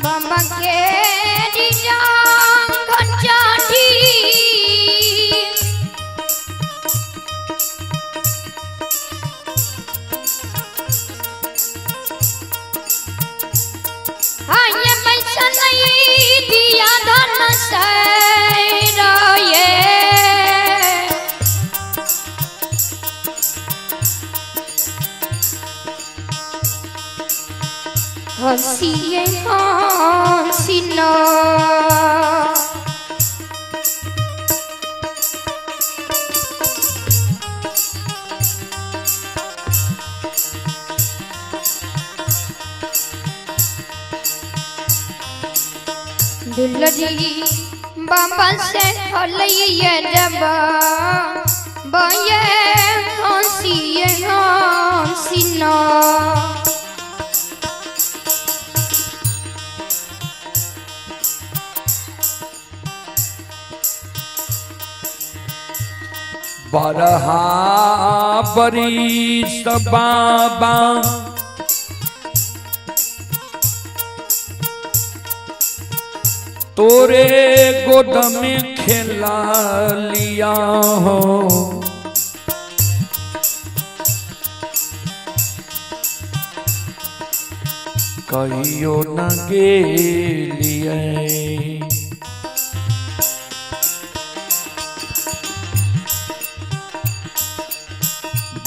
बाबा के जांघ चाटी। हाँ ये पैसा नहीं दिया धन से ये। हंसिए हंसिना। दुलरी बाबा से हलैये जबा बये हंसिए हंसिना। बरहा बरिस बाबा तोरे गोद में खेला लिया हो। कहियो न गेलिए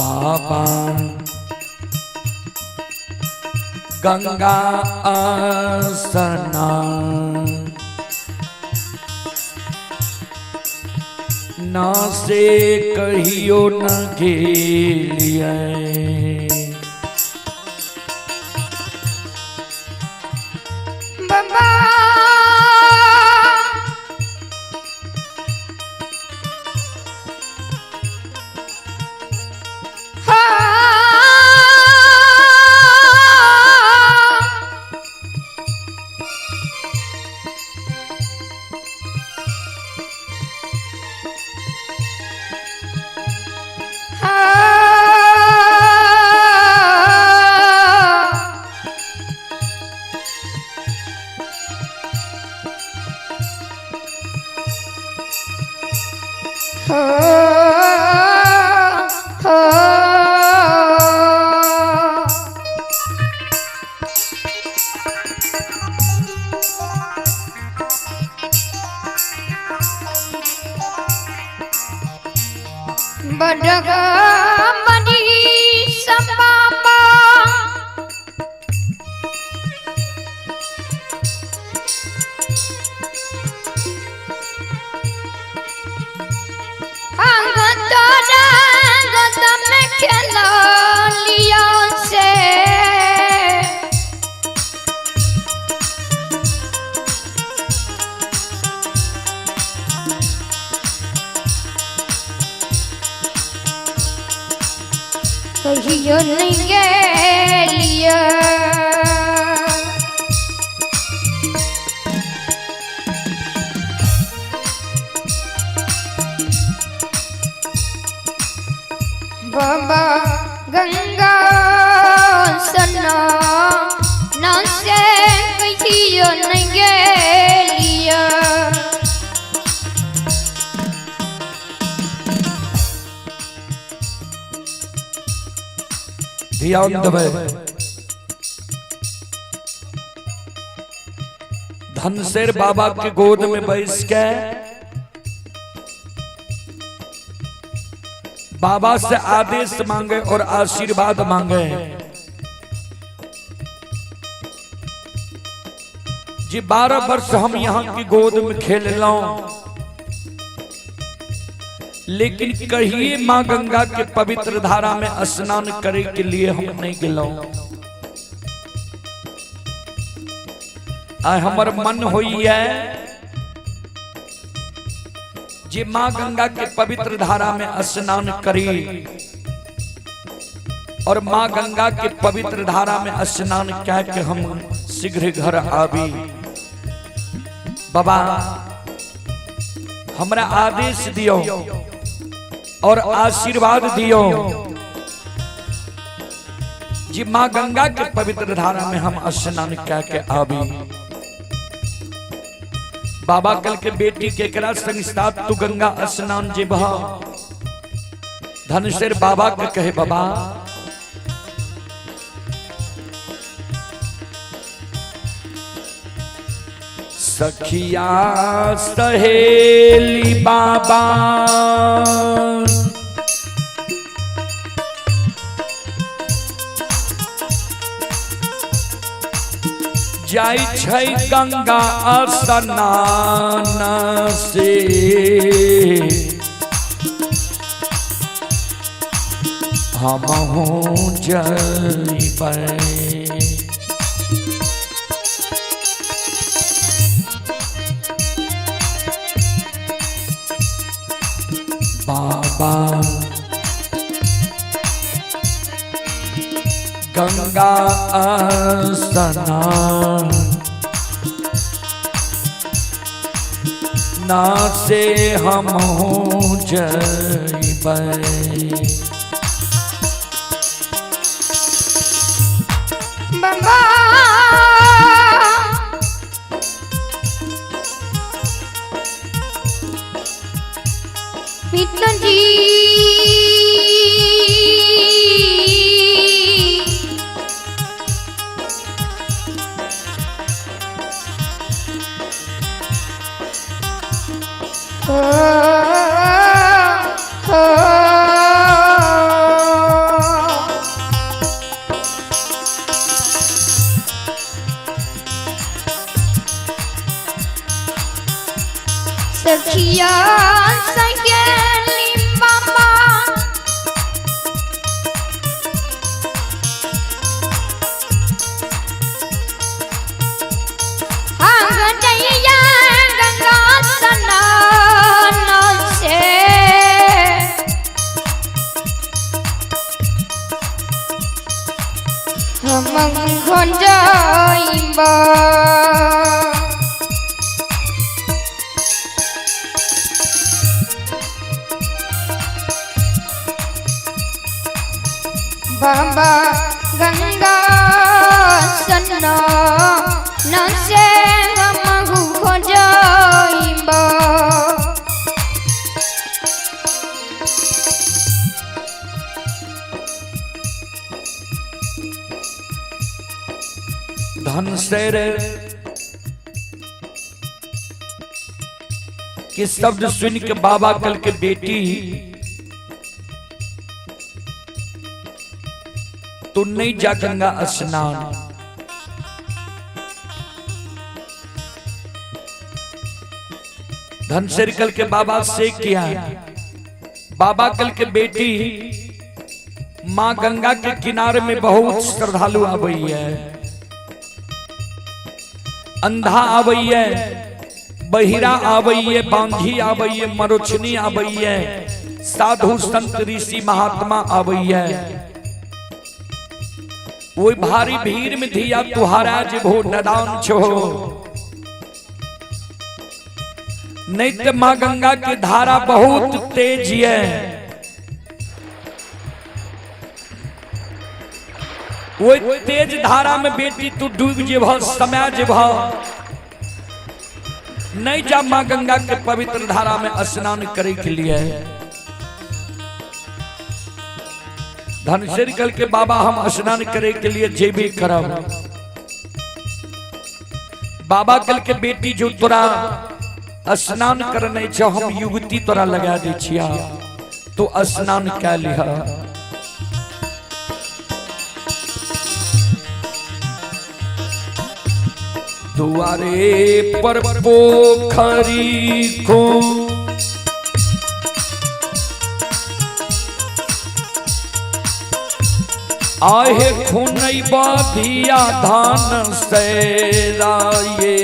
बाबा गंगा आसना ना से कहियो न गेलिए। बाबा हाँ। हाँ। हो हो। बडग मनी बाबा अंग तोरा गोद में खेलो लियो से। कहियो नहीं गेलियो। बाबा गंगा सना ना से कहियो नहीं गेलियो। ध्यान देबै धनसेर बाबा के गोद में बैस के बाबा से आदेश मांगे और आशीर्वाद मांगे। जी 12 वर्ष हम यहाँ की गोद में खेल लो, लेकिन कहिए माँ गंगा के पवित्र धारा में स्नान करे के लिए हम नहीं गेलो। आइ हमर मन होइए जे माँ गंगा के पवित्र धारा में स्नान करी और माँ गंगा के पवित्र धारा में स्नान कह के हम शीघ्र घर आबी। बाबा हमरा आदेश दियो और आशीर्वाद दियो जी माँ गंगा के पवित्र धारा में हम स्नान कह के आबी। बाबा कल के बेटी केकरा संग साथ तू गंगा स्नान जेबह। धनसेर बाबा के कहे बाबा सखिया सहेली बाबा जाई छै गंगा स्नान से, हमहूँ जइबै। बाबा गंगा स्नान ना से हम हो जइबै। बाबा मितन जी ओ, ओ, सखिया सहेली बाबा गंगा स्नान से, हम जाइबा। बाबा गंगा स्नान से हम हो जाइबा। धनसेर के शब्द सुन के बाबा कल के बेटी तू नहीं जा गंगा स्नान। धनसेर कल के बाबा से किया। बाबा कल के बेटी मां गंगा के किनारे में बहुत श्रद्धालु आवई है, अंधा आवई है, बहिरा आवई है, बांझी आवई है, मरोछनी आवई है, साधु संत ऋषि महात्मा आवई है। वो भारी भीड़ में धिया तुहारा जेबो नदान छो, नहीं तो मां गंगा की धारा बहुत तेज है। वो तेज धारा में बेटी तू डूब जेबह, समय जेबह, नहीं जा मां गंगा के पवित्र धारा में स्नान करे के लिए। धनसेर कल के बाबा हम स्नान करे के लिए जेबी करब। बाबा कल के बेटी जो तोरा स्नान करने छो, हम युवती तोरा लगा दै छिया, तो स्नान कै लिह। दुआरे पर पोखरी को आहे खुनई बाधिया धान सैलाये,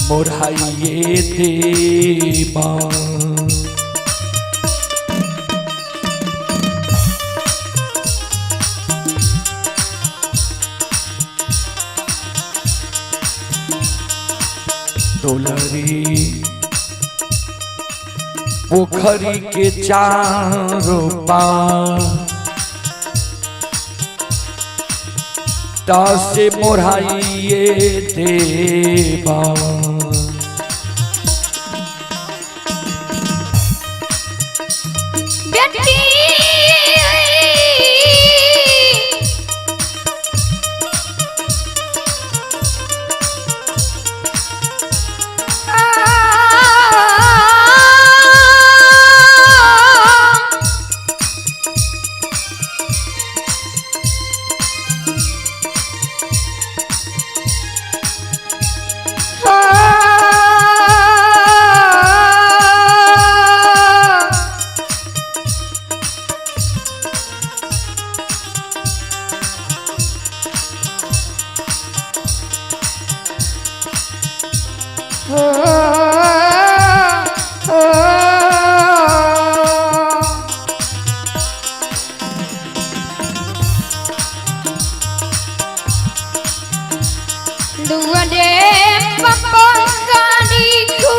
मोराइए देवा। दुलरी पोखरी के चारों पार से मोराइए देवा। बेटी दुआरे पप्पा गाड़ी को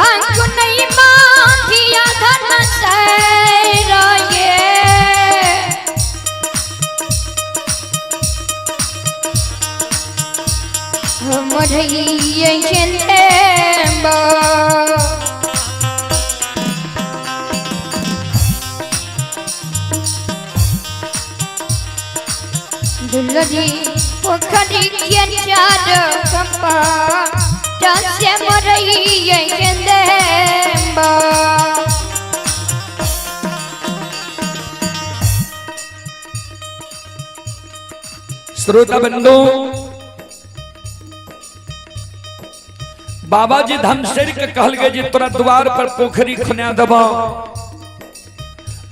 आंख नहीं मांधिया धन सैराये मरैये खेलेबा। दुलरी पोखरी के चार कंपा से मरैये खेलेबा। श्रोता बंधु, बाबा जी धनसर के कहल गए जे तोरा द्वार पर पोखरी खुना देब,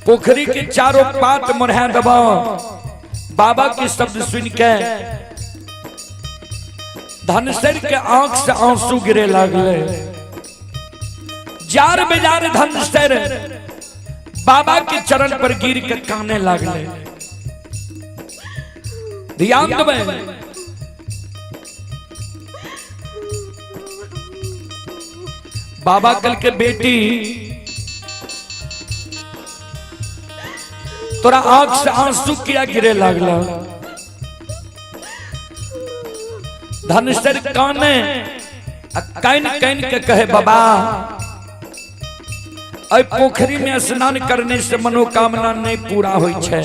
पोखरी के चारों पात मढ़ा देब। बाबा के शब्द सुन के धनसर के आंख से आंसू गिरे लागले। जार बेजार धनसर बाबा के चरण पर गिर के काने लागले। ध्यान देबै, बाबा कल के बेटी तोरा आंख से आंसू किया गिरे लागला। धनसर काने आ कान कान के कहे, बाबा अय पोखरी में स्नान करने से मनोकामना नहीं पूरा होई छै।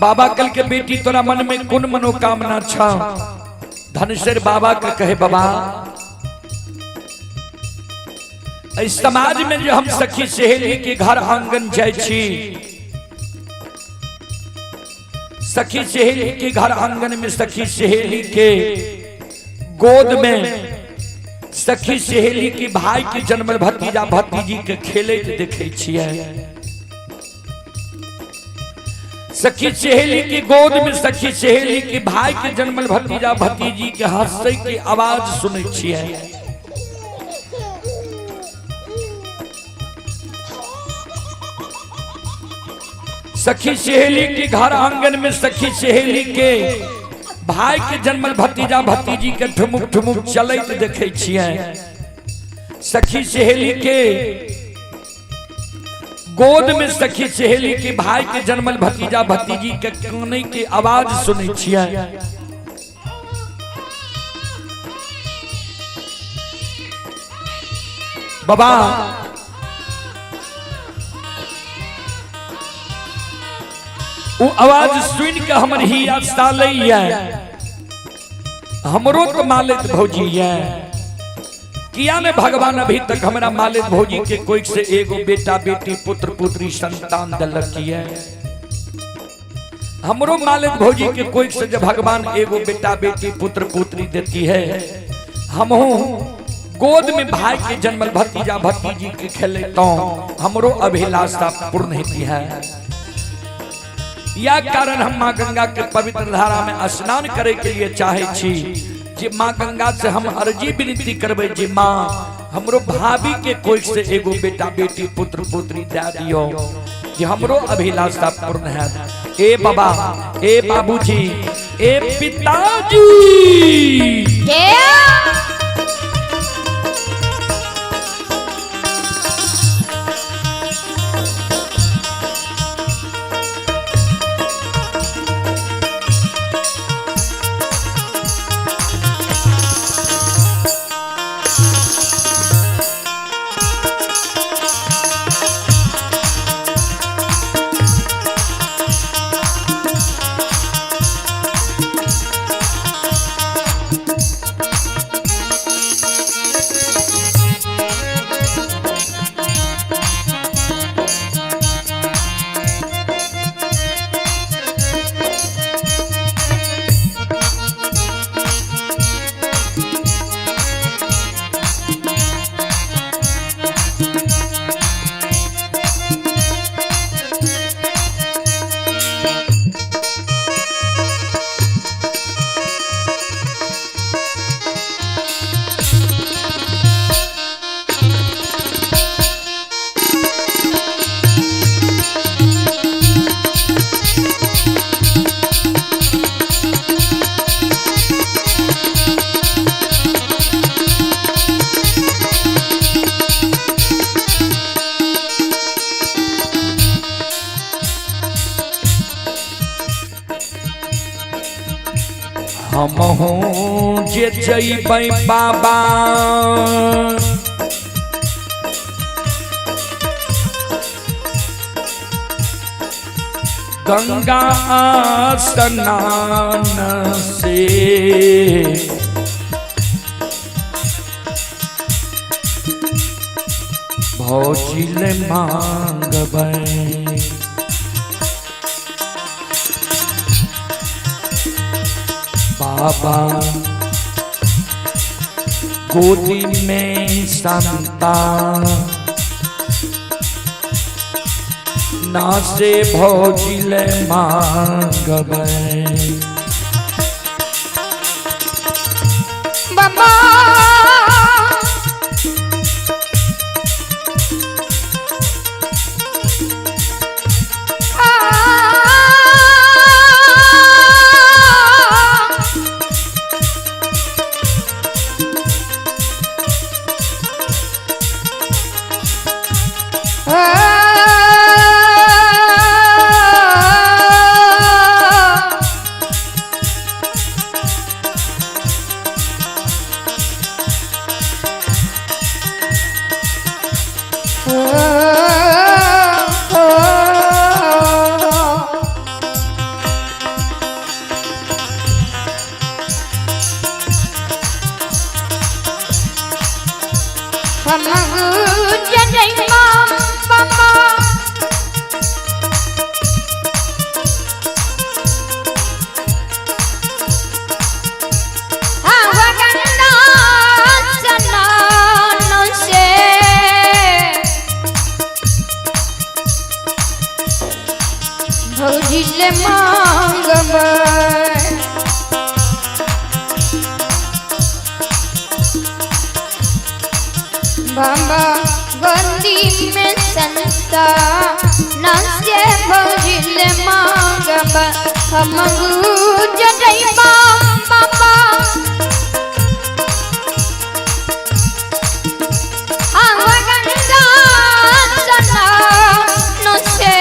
बाबा कल के बेटी तोरा मन में कोन मनोकामना छ? धनसर बाबा के कहे, बाबा इस समाज में जो हम सखी सहेली के घर आंगन जाय छी, सखी सहेली के घर आंगन में सखी सहेली के गोद में सखी सहेली के भाई के जन्म भतीजा भतीजी के खेलैत देखे छियै। सखी सहेली के गोद में सखी सहेली के भाई के जन्मल भतीजा भतीजी के हंसै के आवाज सुनै छियै। सखी सहेली के घर आंगन में सखी सहेली के भाई के जन्मल भतीजा भतीजी के ठुमुक ठुमुक चलैत देखे छियै। सखी सहेली के गोद में सखी सहेली के भाई के जन्मल भतीजा भतीजी के कानै के आवाज सुनै छियै। बाबा वो आवाज सुन के हमर हिया सालैया, हमरो तो मालिक भौजी है। किया ने भगवान अभी तक हमरा मालिक भौजी के कोई से एगो बेटा बेटी पुत्र पुत्री संतान दिलक है। हमरो मालिक भौजी के कोई से जब भगवान एगो बेटा बेटी पुत्र पुत्री देती है, हमहू गोद में भाई के जन्मल भतीजा भतीजी के खेले तो हमरो अभिलाषा पूर्ण होती है। या कारण हम माँ गंगा के पवित्र धारा में स्नान करे के लिए चाहे छी जे माँ गंगा से हम अर्जी विनती करबै जे माँ हमरो भाभी के कोई से एगो बेटा बेटी पुत्र पुत्री दे दियो जे हमरो अभिलाषा पूर्ण है। ए बाबा, ए बाबूजी, ए पिताजी, हमहूँ जे जइबै बाबा गंगा स्नान से भौजिल मांगबै। बाबा गोदी में संतान ना से भौजिल मांगबै। बाबा बाबा गोदी में संता नाचे भौजिल मांगब हम गुजरैबा बाबा गंगा स्नान से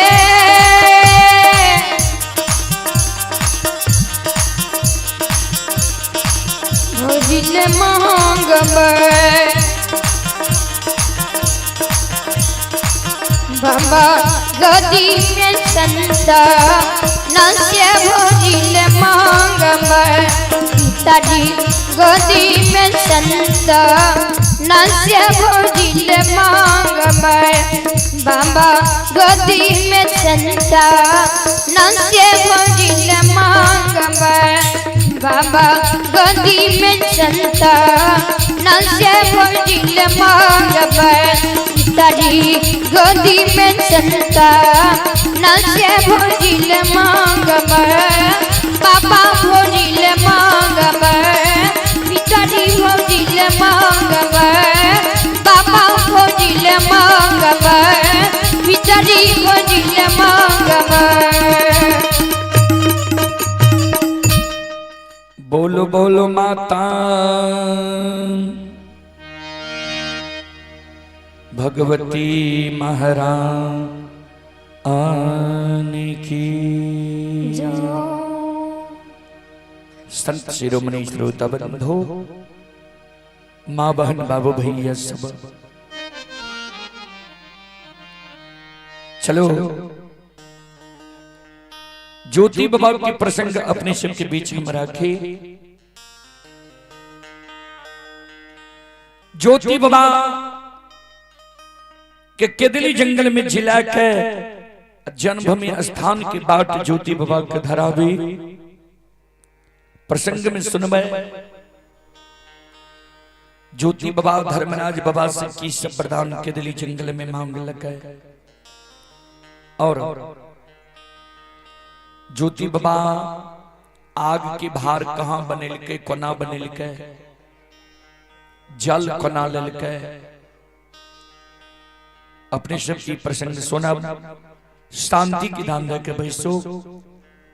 भौजिल मांगब। बाबा गोदी में संता नाचे भौजिल मांगब। पिताजी गोदी में संता नाचे भौजिल मांगब। बाबा गोदी में संता नाचे भौजिल मांगब। बाबा गोदी में संता नाचे भौजिल मांगब। पिताजी गोदी में संता नाचे भौजिल मांगब। पापा भौजिल मांगब। पिताजी भौजिल मांगब। पापा भौजिल मांगब। पिताजी भौजिल मांगब। बोलो बोलो माता भगवती महारानी की। संत शिरोमणि श्रोता बंधो, माँ बहन बाबू भैया सब, चलो ज्योति बाबा के प्रसंग अपने सब के बीच हम रखे। ज्योति बाबा के केदली जंगल में जिला के जन्मभूमि स्थान के बाट ज्योति बाबा के धरावी प्रसंग में सुनबे। ज्योति बाबा धर्मराज बाबा से की सब वरदान केदली जंगल में मांग लगे और ज्योति बाबा आग के भार कहाँ बनेलके, कोना बनेलके, जल कोना ललके, अपने सब की प्रसंग सुना। शांति की दान दे के बैसो,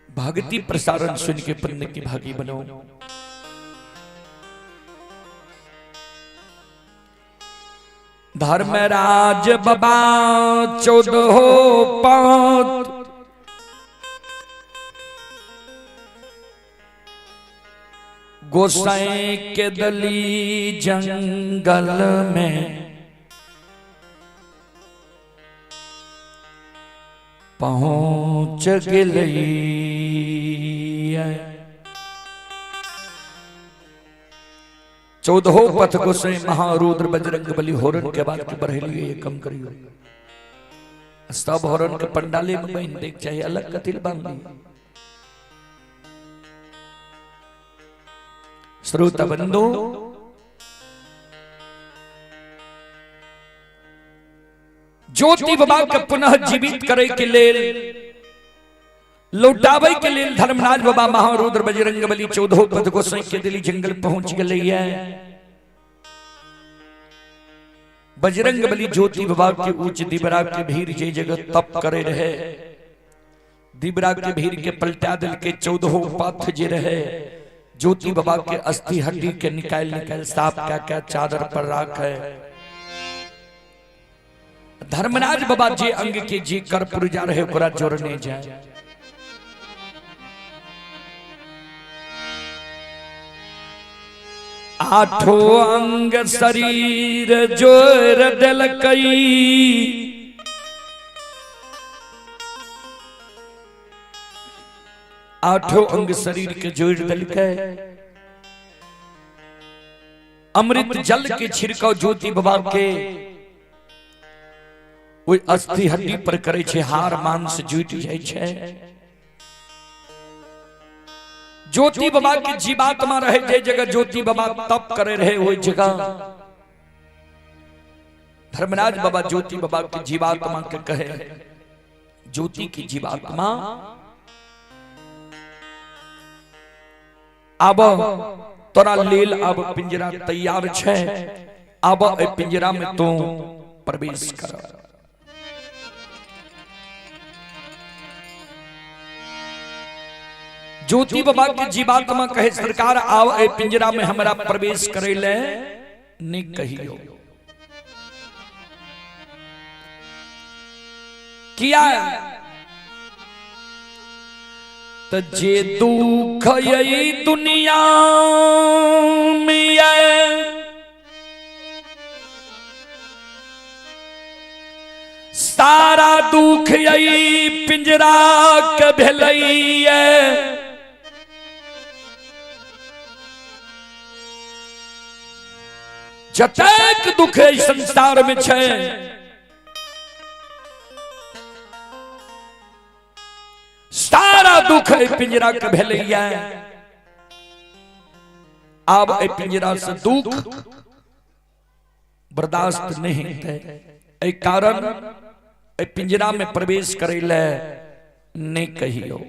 भक्ति प्रसारण सुन के पुण्य की भागी बनो। धर्मराज बाबा 14 पात गोसाई के दली जंगल में पहुंच गेलै। चौदहो पथ गोसाई महारुद्र बजरंग बली होरन के बाद के बढ़ेलिए, ये कम करियो। सब होरन के पंडाले में बहन देख चाहिए, अलग कथिल बांध दिए। श्रोता बंधु, ज्योति बाबा के पुनः जीवित करे के लेल, लौटावे के लेल धर्मराज बाबा महारुद्र बजरंग बली चौदहो पद गोसाई के दिली जंगल पहुंच गए। बजरंग बली ज्योति बाबा के ऊंच दिबरा के भीड़ जे जगह तप करे रहे, दिबरा के भीड़ के पलटा दिल के चौदहो पथ जे रहे, ज्योति बाबा के अस्थि हड्डी के निकाल निकाल साफ क्या क्या चादर पर राख है। धर्मराज बाबा जे अंग के जे कर पुरजा रहे ओकरा जोड़ने जाए। आठो अंग शरीर जोड़ दिलकई, आठो अंग शरीर के जोड़ दिलकै। अमृत जल के छिड़काव ज्योति बाबा के ओहि अस्थि हड्डी पर करे छे, हार मांस जुटि जाइ छे। ज्योति बाबा के जीवात्मा रहे जे जगह ज्योति बाबा तप करे रहे ओहि जगह धर्मराज बाबा ज्योति बाबा के जीवात्मा के कहे, ज्योति की जीवात्मा आब तोरा लेल अब पिंजरा तैयार छे, आब ए पिंजरा में तू प्रवेश कर। ज्योति बाबा के जीवात्मा कहे, सरकार आओ ए पिंजरा में हमरा प्रवेश करे ले नहीं कहियो। किया त जे दुख यही दुनिया में आए, सारा दुख यही पिंजरा के भेलैये, जतेक दुख एहि संसार में छै सारा दुख एहि पिंजरा के भेलैये। आब एहि पिंजरा से दुख बर्दाश्त नहीं हेतै, एहि कारण एहि पिंजरा में प्रवेश करै ले नहीं कहियो।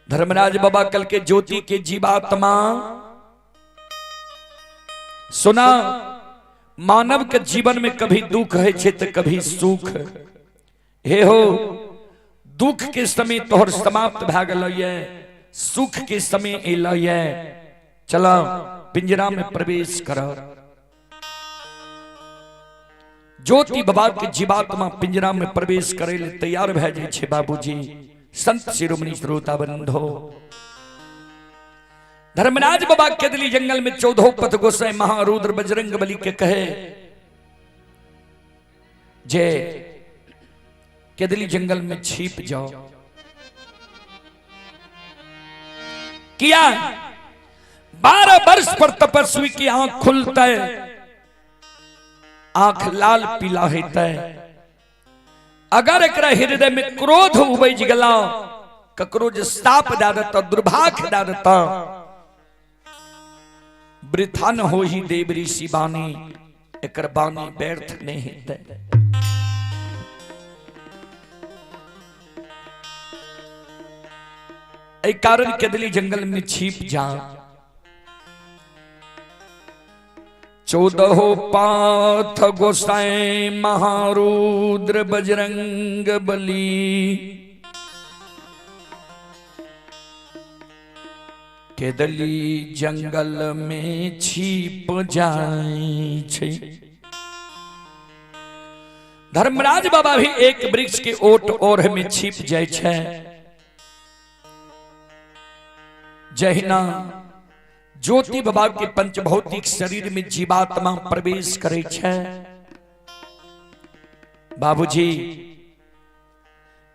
धर्मराज बाबा कल के ज्योति के जीवात्मा सुना, मानव के जीवन में कभी दुख है छे तो कभी सुख। हे हो दुख के समय तोहर समाप्त भए गेलैये, सुख के समय एलैये, चला पिंजरा में प्रवेश कर। ज्योति बाबा के जीवात्मा पिंजरा में प्रवेश करे ले तैयार भए जाइ छे। बाबूजी संत शिरोमणि श्रोता बंधो, धर्मराज बाबा के दिली जंगल में चौदहो पथ गोसाई महारुद्र बजरंग बली के कहे जे केदली जंगल में छिप जाओ। किया 12 वर्ष पर तपस्वी की आंख खुलता है, आंख लाल पीला होता है। अगर एकरा हृदय में क्रोध उबज गला, ककरो जे साप दे देता, दुर्भाग्य दे देता, वृथा न हो ही देव ऋषि बानी, एकर बानी व्यर्थ नहीं हेतै। एहि कारण केदली जंगल में छिप जा। चौदहो पाथ गोसाई महारुद्र बजरंग बली, केदली जंगल में छिप जाई छे। धर्मराज बाबा भी एक वृक्ष के ओट ओढ़ में छिप जाय छे। जहिना ज्योति बाबा के पंचभौतिक शरीर में जीवात्मा प्रवेश करे छै बाबूजी,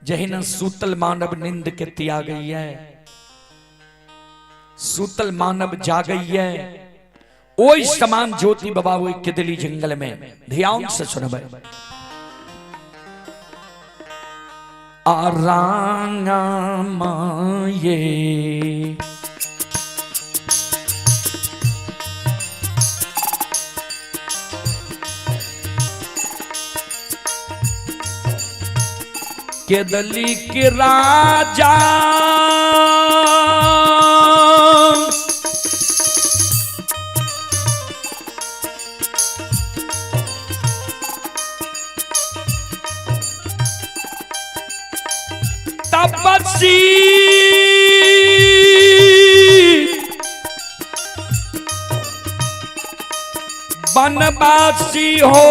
जहिना सूतल मानव नींद के त्यागैया, सूतल मानव जागैया, ओहि समान ज्योति बाबा ओहि केदली जंगल में। ध्यान से सुनबै। आरांगा माये केदली के राजा तपस्वी बनवासी हो,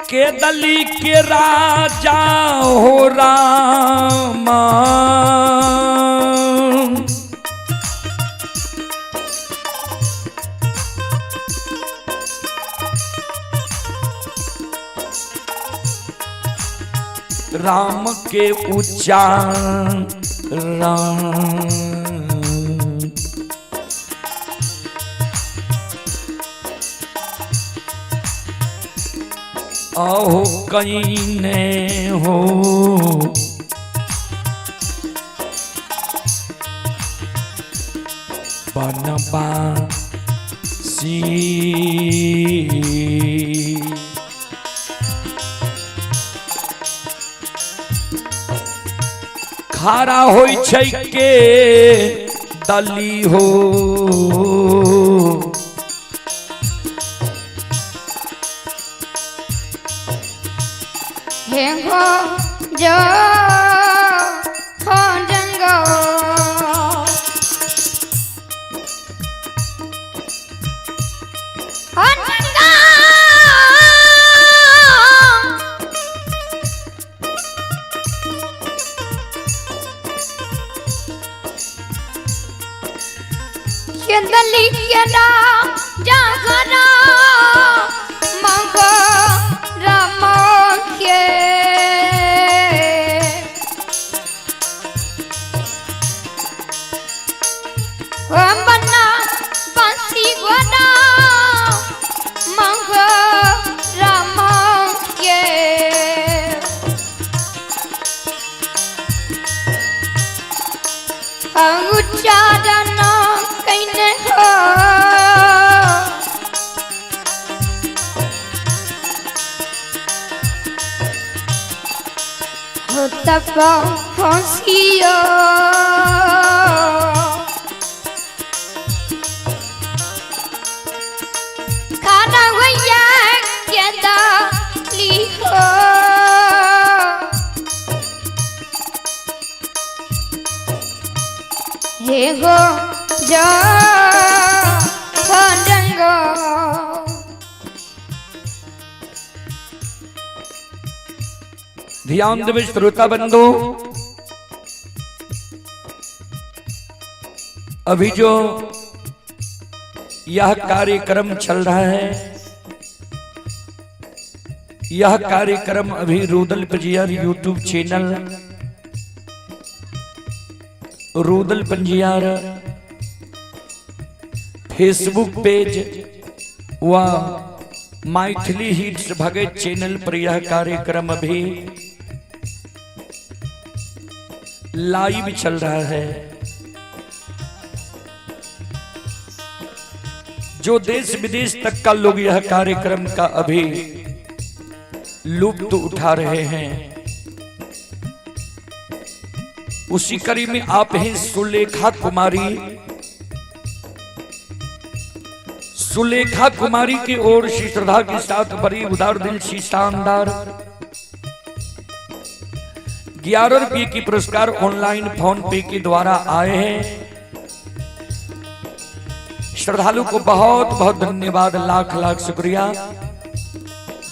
केदली के राजा हो रामा, राम के उच्चारण अहो कहीं हो, बनवासी खारा होई छै के दली हो, हे हो जो हो जंगो हो जंगो केदली के राजा घरा मगो राम के बना बांसी गोरा मगो राम के उच्चारण कैने हो हो तप हंसियो खाना भैया के दाली हो हे गो जो रंगो। ध्यान देवे श्रोता बंधु, अभी जो यह कार्यक्रम चल रहा है, यह कार्यक्रम अभी Rudal Panjiyar YouTube channel, Rudal Panjiyar Facebook page व मैथिली हिट्स भगत चैनल पर यह कार्यक्रम अभी लाइव चल रहा है। जो देश विदेश तक का लोग यह कार्यक्रम का अभी लुत्फ उठा रहे हैं, उसी कड़ी में आप हैं सुलेखा कुमारी। सुलेखा कुमारी की ओर से श्रद्धा के साथ बड़ी उदार दिल सी शानदार 11 रुपये की पुरस्कार ऑनलाइन फोन पे के द्वारा आए हैं। श्रद्धालु को बहुत बहुत धन्यवाद, लाख लाख शुक्रिया,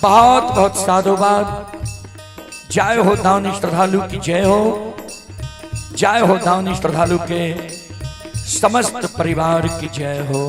बहुत बहुत साधुवाद। जय हो दानी श्रद्धालु की जय हो, जय हो दानी श्रद्धालु के समस्त परिवार की जय हो।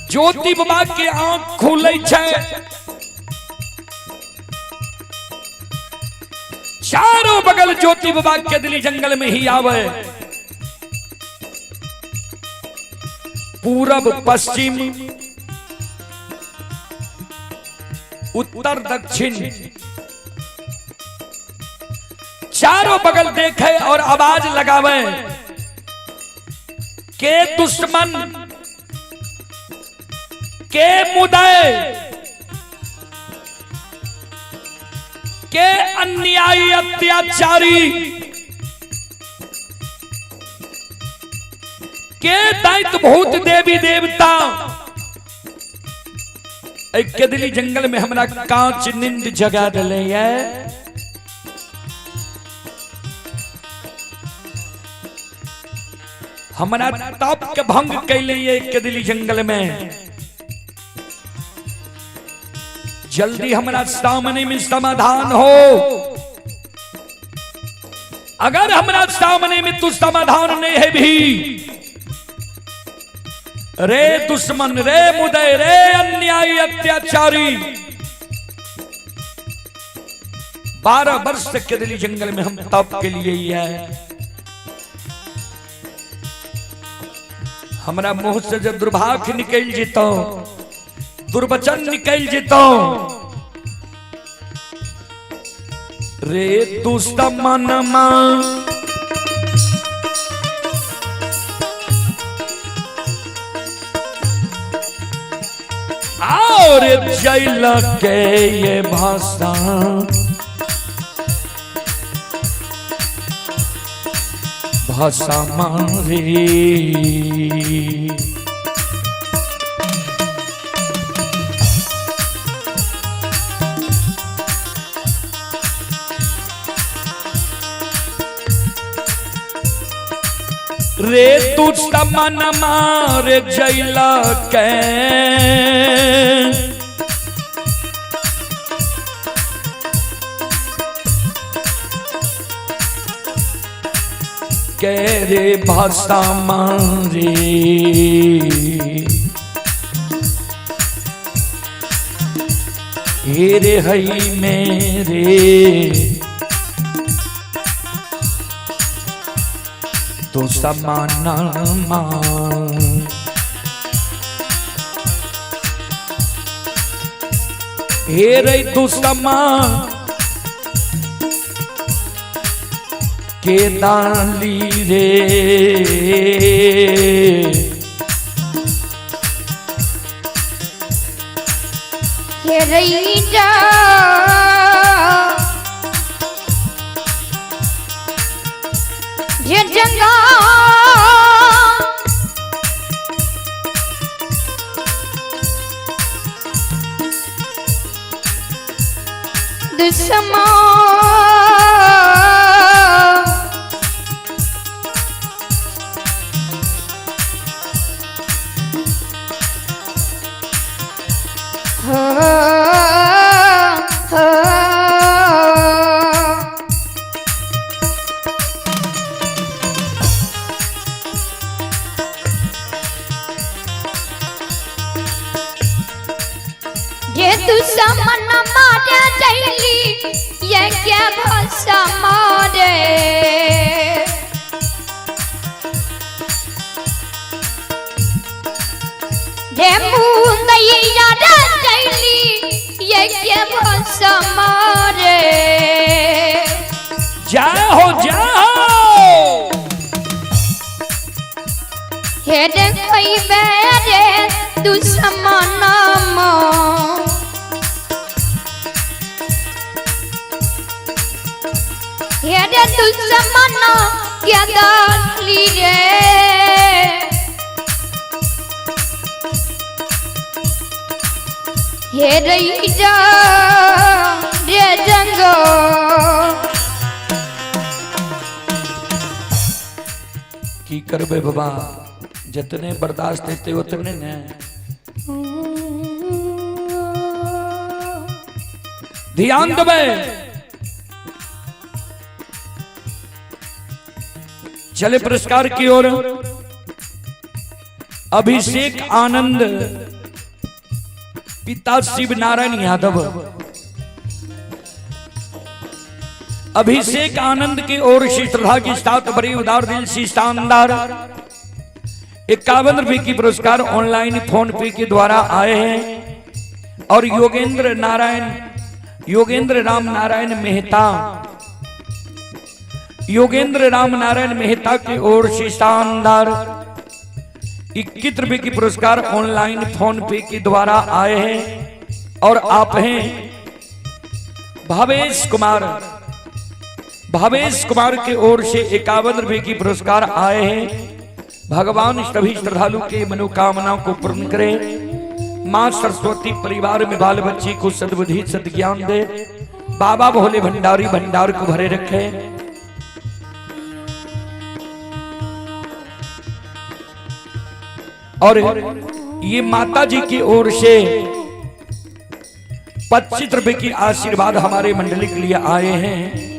ज्योति बाबा के आंख खुले छै, चारों बगल ज्योति बाबा के दिली जंगल में ही आवे, पूरब पश्चिम उत्तर दक्षिण चारों बगल देखे और आवाज लगावे के दुश्मन के मुदय के अन्यायी अत्याचारी के दैत्य भूत देवी देवता के दिली जंगल में हमरा कांच नींद जगा दिले है। हमरा तप के भंग कैले के दिली जंगल में, जल्दी हमरा सामने में समाधान हो। अगर हमरा सामने में तू समाधान नहीं है भी, रे दुश्मन रे मुदय रे अन्यायी अत्याचारी, 12 वर्ष तक के दिली जंगल में हम तप के लिए ही है। हमरा मुंह से जब दुर्भाग्य निकल जेतो, दुर्वचन निकल जेतो, रे दुश्मन मां और जैल के ये भाषा भाषा मारी। रे तू समन मार जैल के के रे भाषा मारे, हे रे हई मेरे तो समाना मान। हे रे तू समा के दाली रे, हे रई जा जे जंगा दुश्मन हो हो। जे दुश्मन मारे जैली ये क्या भाषा मारे। जे मुंदैया जैली ये क्या भाषा मारे। जय हो जय हो। हे रे कोई बेरे दुश्मन मो। हे रे दुश्मन क्या दाली रे। हे रे जा रे जंगो। की करबे बाबा, जितने बर्दाश्त हेतै उतने ने। ध्यान देबै। चले पुरस्कार की ओर। अभिषेक आनंद, पिता शिव नारायण यादव। अभिषेक आनंद की ओर से श्रद्धा की साथ बड़ी उदार दिल से शानदार 51 रुपए की पुरस्कार ऑनलाइन फोन पे के द्वारा आए हैं। और योगेंद्र राम नारायण मेहता, योगेंद्र राम नारायण मेहता की ओर से शानदार 21 रुपए की पुरस्कार ऑनलाइन फोन पे के द्वारा आए हैं। और आप हैं भावेश कुमार, भावेश कुमार की ओर से 51 रुपए की पुरस्कार आए हैं। भगवान सभी श्रद्धालु के मनोकामना को पूर्ण करे। माँ सरस्वती परिवार में बाल बच्चे को सद्बुद्धि सद्ज्ञान दे। बाबा भोले भंडारी भंडार को भरे रखे। और ये माता जी की ओर से 25 रुपए की आशीर्वाद हमारे मंडली के लिए आए हैं।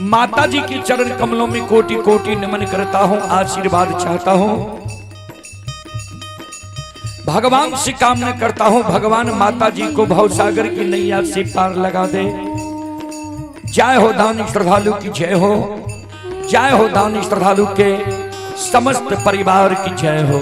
माता जी के चरण कमलों में कोटि कोटि नमन करता हूं, आशीर्वाद चाहता हूं। भगवान से कामना करता हूं, भगवान माता जी को भवसागर की नैया से पार लगा दे। जय हो दानी श्रद्धालु की जय हो, जय हो दानी श्रद्धालु के समस्त परिवार की जय हो।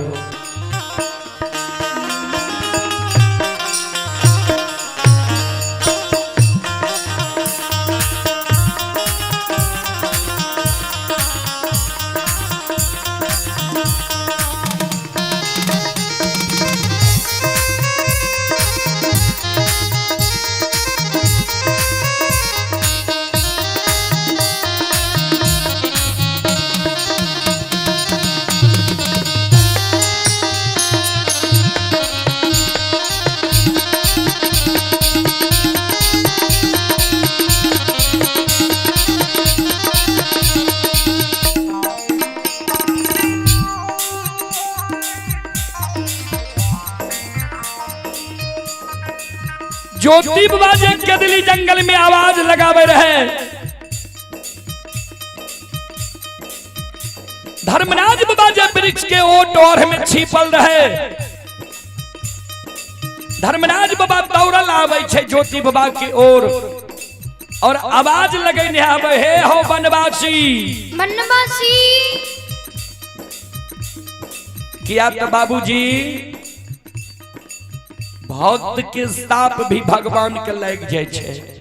ज्योति बाबा जे केदली जंगल में आवाज लगावे रहे, धर्मराज बाबा जे वृक्ष के ओट और में छिपल रहे, धर्मराज बाबा दौड़ल आवे छे ज्योति बाबा की ओर और आवाज लगेने आवे, हे हो वनवासी वनवासी। किया तो बाबूजी भक्त के साप भी भगवान के लग जाए छे।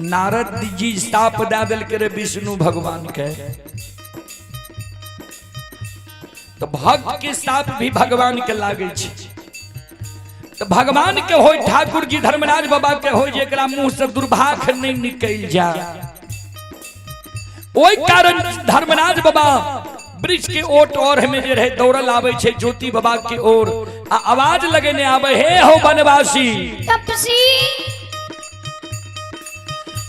नारद जी साप दे देलकै रे विष्णु भगवान के, तो भक्त के साप भी भगवान के लागे छे। तो भगवान के होय ठाकुर जी धर्मराज बाबा के होय जेकरा मुंह से दुर्भाग्य नहीं निकल जा, ओहि कारण धर्मराज बाबा वृक्ष के ओट और में जे रहे दौड़ल आवे छे ज्योति बाबा के ओर आ आवाज लगेने आवे, हे हो वनवासी तपसी,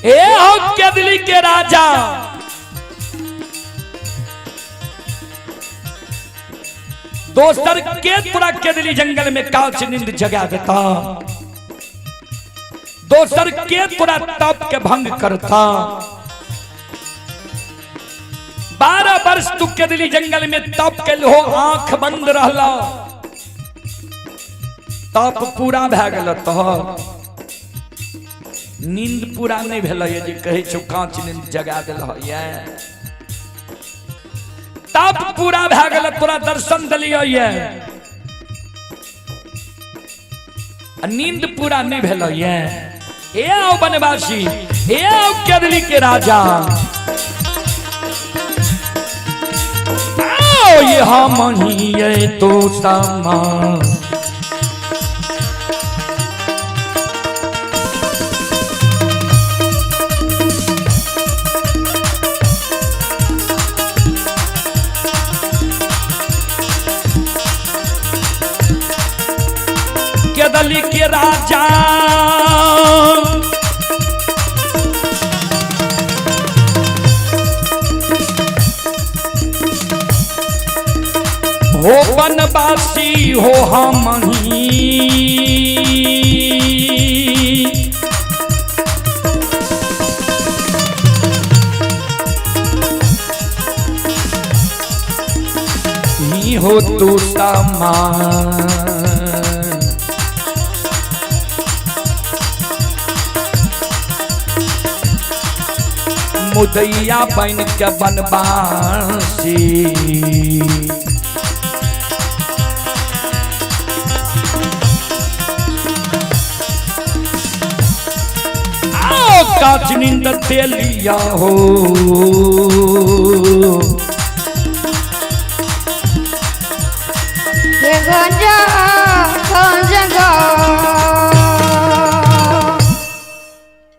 हे हो केदली के राजा। दोसर के तोरा केदली जंगल में कांच नींद जगा देता, दोसर के तोरा तप के भंग करता। 12 वर्ष तू केदली जंगल में तप के हो, आंख बंद रहला, तप पूरा भए गेल तोहर, नींद पूरा नहीं भेल जे कहै छौ कांच नींद जगा देल ये। तप पूरा भए गेल, तोरा दर्शन देलियै ये, आ नींद पूरा नहीं भेल ये। ए आओ बनवासी, ए आओ केदली के राजा, आओ ये हम ही ये तो समा। केदली के राजा हो बनवासी हो हम ही। ही हो तू समान। मुदैया बन के बनवासी, आओ काच नींद तेलिया हो। हे गंजा गंजा।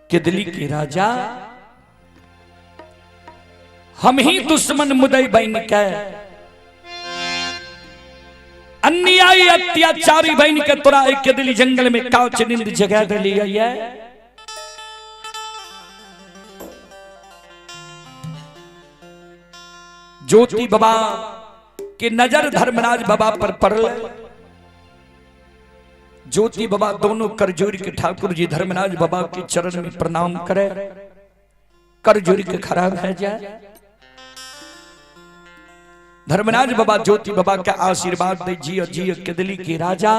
केदली के राजा हम ही दुश्मन मुदई बन के अन्यायी अत्याचारी बन के तोरा एक केदली जंगल में कांच नींद जगा दिलियै ये। ज्योति बाबा के नजर धर्मराज बाबा पर पड़ल। ज्योति बाबा दोनों कर जोड़ के ठाकुर जी धर्मराज बाबा के चरण में प्रणाम करे, कर जोड़ के खराब है जाए। धर्मराज बाबा ज्योति बाबा के आशीर्वाद दे, जियो जियो केदली के राजा,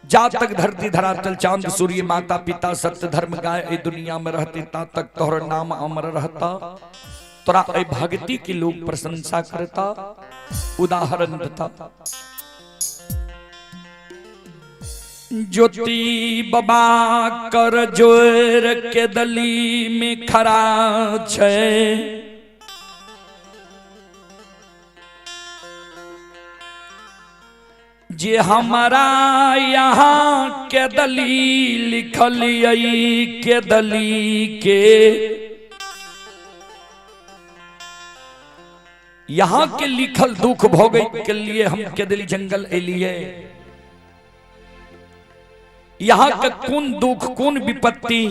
जा तक धरती धरातल चांद सूर्य माता पिता सत्य धर्म गाय ए दुनिया में रहते ता तक तोहर नाम अमर रहता। तोरा ए भक्ति के लोग प्रशंसा करता, उदाहरण देता। ज्योति बाबा कर जोर के दली में खड़ा छे, जे हमारा यहाँ के दली लिखलियै के दली के, यहाँ के लिखल दुख भोगे के लिए हम केदली जंगल एलिए। यहाँ के कौन दुख कौन विपत्ति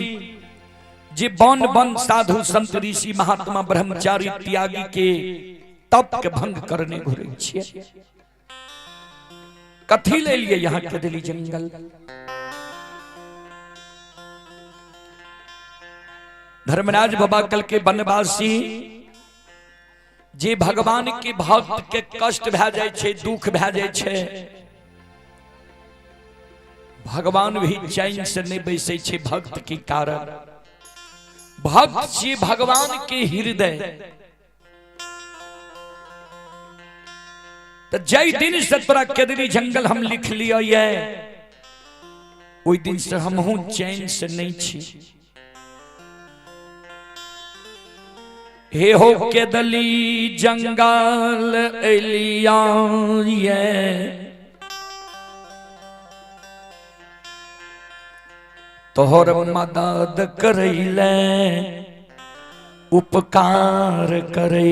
जे वन वन साधु संत ऋषि महात्मा ब्रह्मचारी त्यागी के तप के भंग करने घुरे छियै। कथी ले लिए यहाँ केदली जंगल? धर्मराज बाबा कल के बनवासी जे भगवान के भक्त के कष्ट भए जाय छै, दुख भए जाय छै, भगवान भी चैन से नहीं बैसै छै भक्त के कारण। भक्त छी भगवान के हृदय। तो जय दिन से तोरा केदली जंगल हम लिख लियो ये, ओहि दिन से हमहूँ चैन से नहीं छी। हे हो केदली जंगल एलिया ये, तोहर मदद करैले उपकार करैले।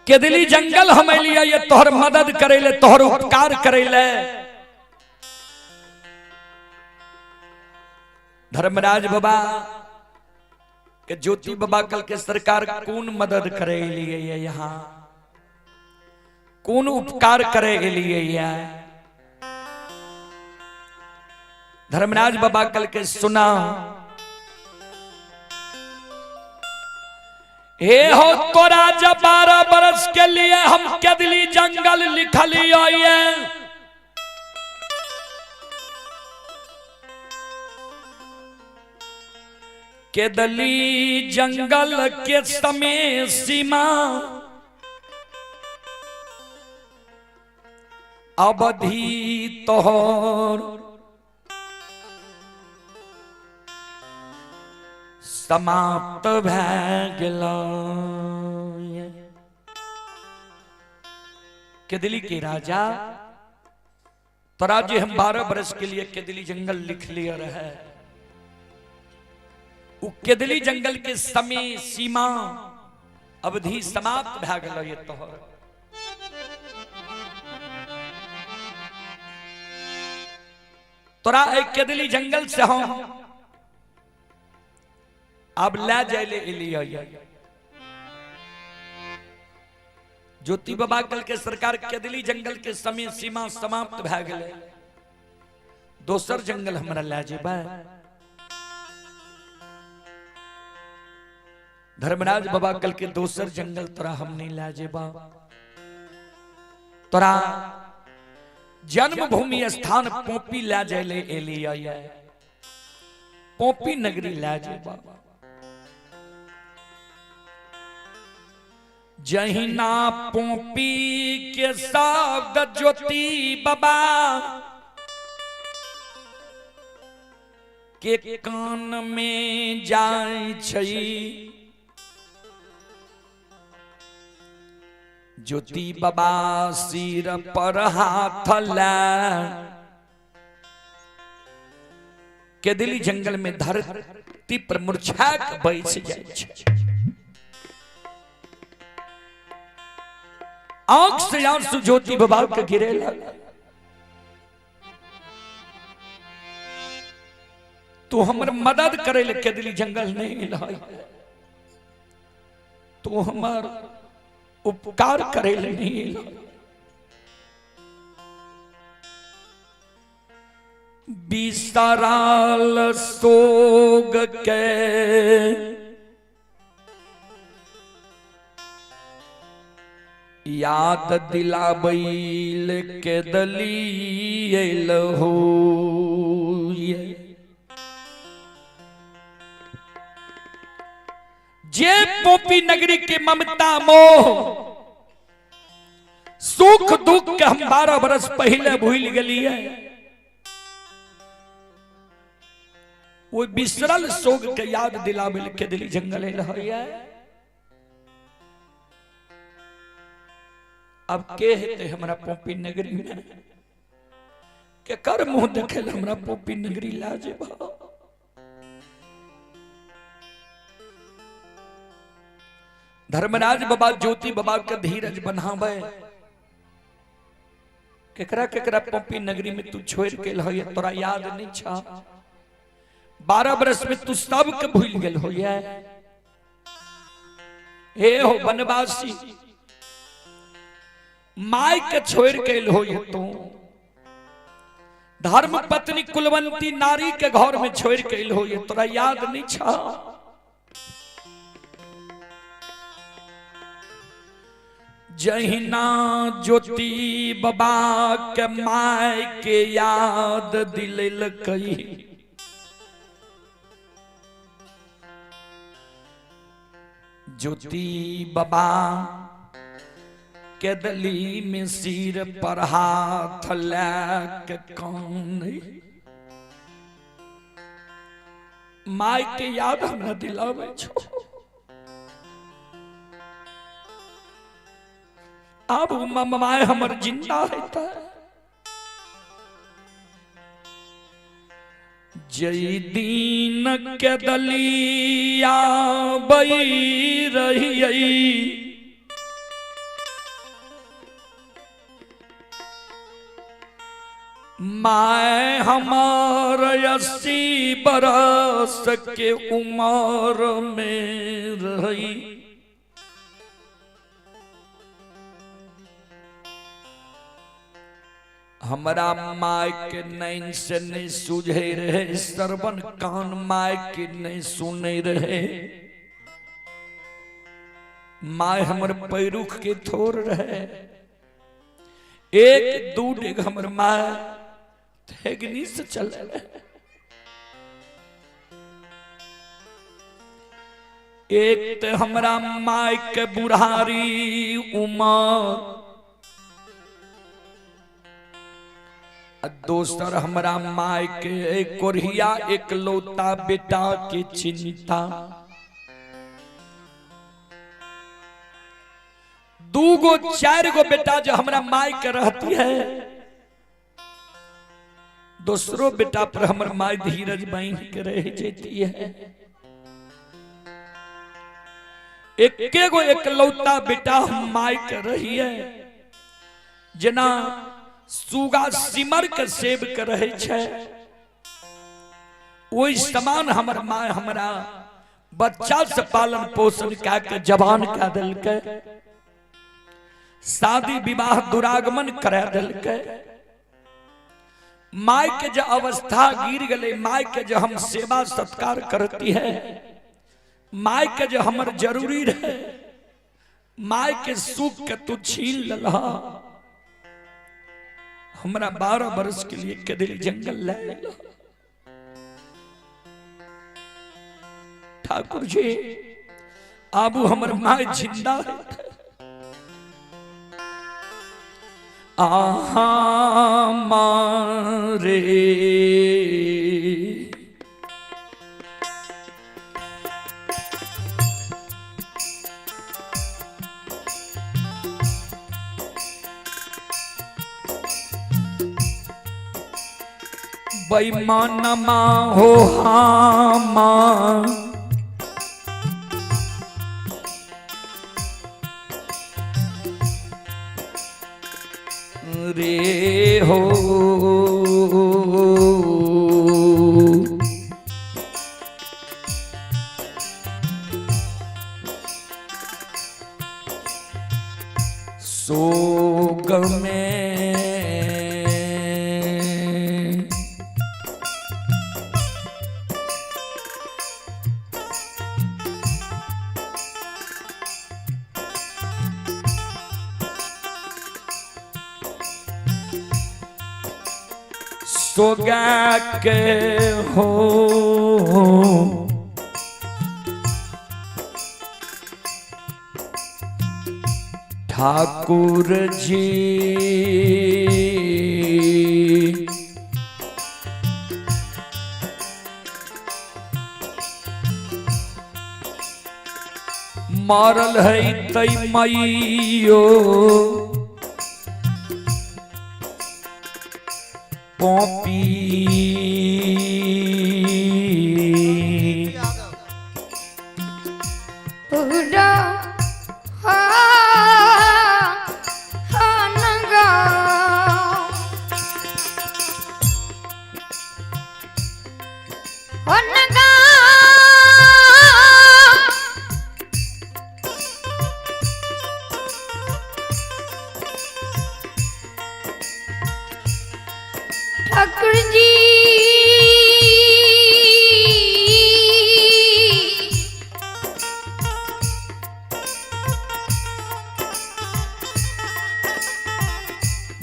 केदली जंगल हम एलिया ये तोहर मदद करैले, तोहर उपकार करैले। धर्मराज बाबा के ज्योति बाबा कल के सरकार कौन मदद करे लिए ये यहाँ, कौन उपकार करे लिए ये। धर्मराज बाबा कल के सुना, हे हो तोरा जब 12 बरस के लिए हम केदली जंगल लिखलियो ये, केदली जंगल के समय सीमा अवधि तोहर समाप्त भए गेल। केदली के राजा तोरा जे हम 12 बरस के लिए केदली जंगल लिख लिया रहे, उ केदली जंगल के समय सीमा अवधि समाप्त भए गेल ये तोहर। तोरा एक केदली जंगल से हम अब ले जाए ले एलिया। ज्योति बाबा कल के सरकार केदली जंगल के समय सीमा समाप्त भए गेलै, दोसर जंगल हमरा ले जेबै। धर्मराज बाबा कल के दोसर जंगल तोरा हम नहीं ले जेबा, तोरा जन्मभूमि स्थान पोपी ले जाए ले एलिया, पोपी नगरी ले जेबा। जहिना पोपी के शब्द ज्योति बाबा के कान में जाय छै, ज्योति बाबा सिर पर हाथ ला केदली जंगल में धरती पर मुरझा के बैस जाय छै। आंख से आंसू ज्योति बाबा के गिरे लगा। तू हमर मदद करे ले केदली जंगल नहीं मिला, तू हमर उपकार करे ले नहीं मिला। बिसराल सोग के याद दिलाबैल केदली हो, जे पोपी नगरी के ममता मोह सुख दुख के हम 12 बरस पहले भूल गलिए, वो बिसरल सोग के याद दिलाबैल केदली जंगल है। अब के हेते हमरा पोपी नगरी में, के कर मुंह देखे हमरा पोपी नगरी ला जेबा। धर्मराज बाबा ज्योति बाबा के धीरज बनावे, केकरा केकरा पोपी नगरी में तू छोड़ के लह, तोरा याद नहीं छा। 12 बरस में तू सबके भूल गेल हो। हे हो वनवासी, my के छोड़ के हो तू, धर्म पत्नी कुलवंती नारी के घर में छोड़ के हो, तोरा याद नहीं छा। जहिना ज्योति बाबा के my के याद दिललकै, ज्योति बाबा केदली में सिर पर हाथ लैके कान, my के याद हमरा दिलावे छो। अब my हमर जिंदा है। जई दीन केदलिया बई रही, My हमार 80 बरस के उम्र में रही। हमरा my के नैन से नहीं सूझे रहे, श्रवण कान my के नहीं सुने रहे। My हमर पैरुख के थोर रहे, एक दू डेग हमर my ठेगनी से चले रहे। एक ते हमरा my के बुढ़ारी उमर, दोसर हमरा my के कोरिया एकलौता बेटा के चिंता। दूगो चार गो बेटा जो हमरा my के रहती है, दूसरो बेटा पर हमर my धीरज बांध के रह जाती है। एके गो एकलौता बेटा हम my के रही है, जना सुगा सिमर के सेब के रहे छै, ओहि समान हमर my हमरा बच्चा से पालन पोषण कए के जवान कए देलकै, शादी विवाह दुरागमन करा देलकै। My के जो अवस्था गिर गए, my के जो हम सेवा सत्कार करती है, my के जो हमर जरूरी रहे, my के सुख के तू छीन ललहा। हमरा 12 बरस के लिए कदली जंगल ले। ठाकुर जी आबू हमर my जिंदा है। आहा मारे बेईमानमा हो हामा, रे हो सोग में सोगा के हो ठाकुर जी मारल है तई मईयो पॉपी। पूरा नंगा ओ नंगा ठाकुर जी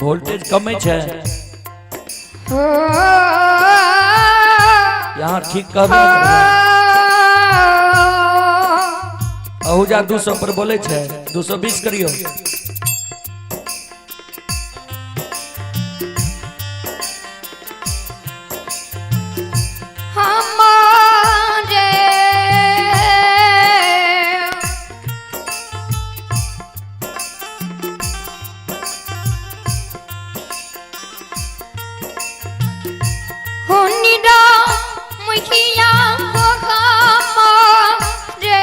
वोल्टेज कम है हो यहाँ ठीक कर अहुजा 200 पर बोले छे 220 करियो। हमारे हुनिरा मुखिया को हमारे।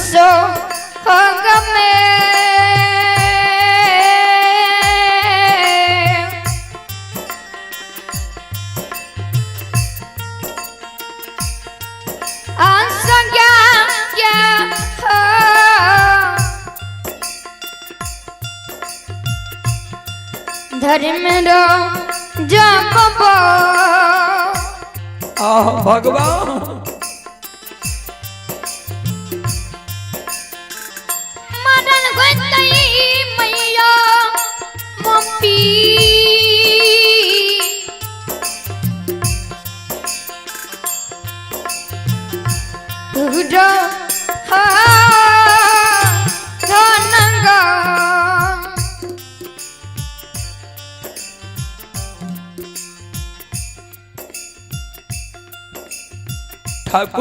सोहग में आसज्ञा क्या हो धर्म रो जप आह भगवान मरण गोतई मैया मम्मी तुझो हा धनंगा ठाकुर।